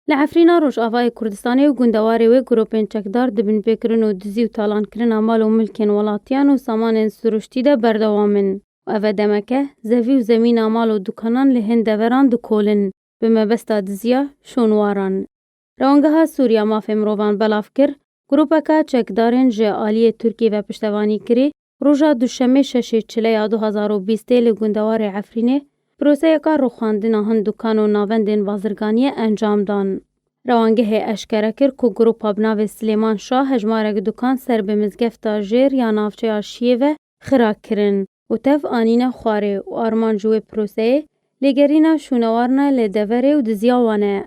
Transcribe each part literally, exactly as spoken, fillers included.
Li Efrîna Rojavayê Kurdistanê û gundewarê wê grûpên çekdar di binpêkirin û dizî û talankirina mal û milkên welatiyan û samanên siruştî de berdewam in û ev e demeke zevî û zemîna mal û dukanan li hin deveran dikolin bi mebesta diziya şûnwaran. Rewangeha Sûriya Mafê Mirovan belav kir, grûpeke çekdarên ji aliyê Tirkiyê ve piştevanî kirî, roja Duşemê şeşê Çileya du hazar û bîstê li gundewarê Efrînê proseyeka rûxandina hin dukan û navendên bazirganiyê encam dan. Rewangehê eşkere kir ku grûpa bi navê Silêman Şah hejmarek dukan ser bi mizgefta jêr ya navçeya Şiyê ve xira kirin û tev anîne xwarê û armanc ji wê proseyê lêgerîna şûnewaran e li deverê û diziya wan e.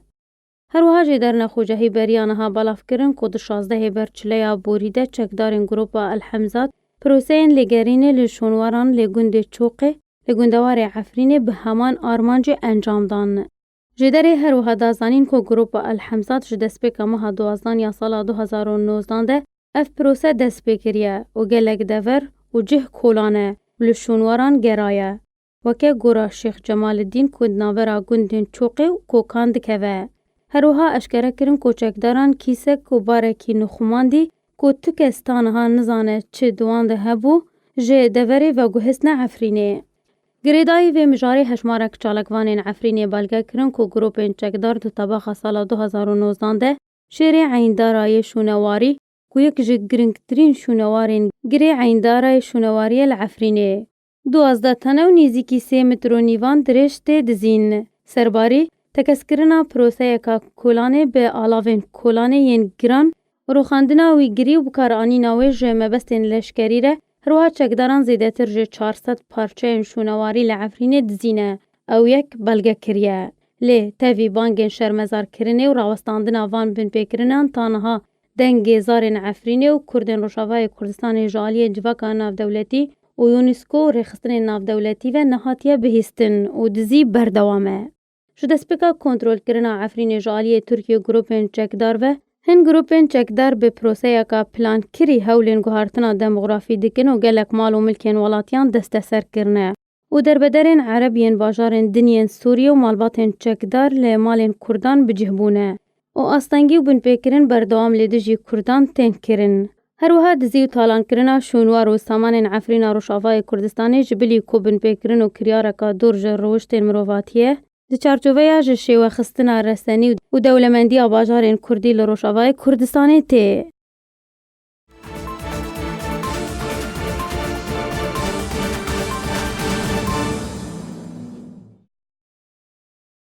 Her wiha jêderine Xocehî beriya niha belav kirin ku di şazdehê ber Çileya Borî de çekdarên grûpa El Hemzat proseyên lêgerînê li şûnwaran lê gundê Çoqê li gundewarê Efrînê bi heman armancê encam dan. Jêderê her wiha da zanîn ku grûpa El Hemzat ji destpêka meha duwazdan ya sala du hazar û nozdan de ev prose dest pê kiriye û gelek dever û cih kolane û li şûnwaran geraye. Weke gora Şêx Cemalidîn ku di navbera gundên Çoqê û Kokan dikeve. Her wiha eşkere kirin ku çekdaran kîsek û barekî nixumandî ku tu kes ta niha nizane çi di wan de hebû, ji deverê veguhistine Efrînê. Girêdayî vê mijarê hejmarek çalakvanên Efrînê belge kirin ku grûpên çekdar di tebaxa sala du hazar û nozdan de şêrê Eyndara yê şûnewarî ku yek ji girîngtirîn şûnewarên girê Eyndara yê şûnewariyê li Efrînê, duwazdeh tane û nêzîkî sê metr û nîvan dirêj tê dizîn. Serbarî, tekeskirina proseyeka kolanê bi alavên kolanê yên giran, rûxandina wî girî û bikaranîna wê ji mebestên leşkerî re, her wiha çekdaran zêdetir ji çar sed parçeyên şûnewarî li Efrînê dizîne. Ew yek belge kiriye. Lê tevî bangên şermezarkirinê û rawestandina van binpêkirinan ta niha dengê zarên Efrînê û Kurdên Rojavayê Kurdistanê ji aliyê civaka navdewletî û UNESCO û rêxistinên navdewletî ve nehatiye bihîstin û dizî berdewam e. Ji destpêka kontrolkirina Efrînê ji aliyê Tirkiye û grûpên çekdar ve, hin grûpên çekdar bi proseyeka plankirî hewlên guhartina demografî dikin û gelek mal û milkên welatiyan desteser kirine û derbederên Ereb yên bajarên din yên Sûriyê û malbatên çekdar li malên Kurdan bi cih bûne û astengî û binpêkirin berdewam li dijî Kurdan tên kirin. Her wiha dizî û talankirina şûnwar û samanên Efrîna Rojavayê Kurdistanê ji bilî ku binpêkirin û kiryareka dûr ji rewiştên mirovatiyê, di çarçoveya ji şêwexistina resenî û dewlemendiya bajarên Kurdî li Rojavayê Kurdistanê tê.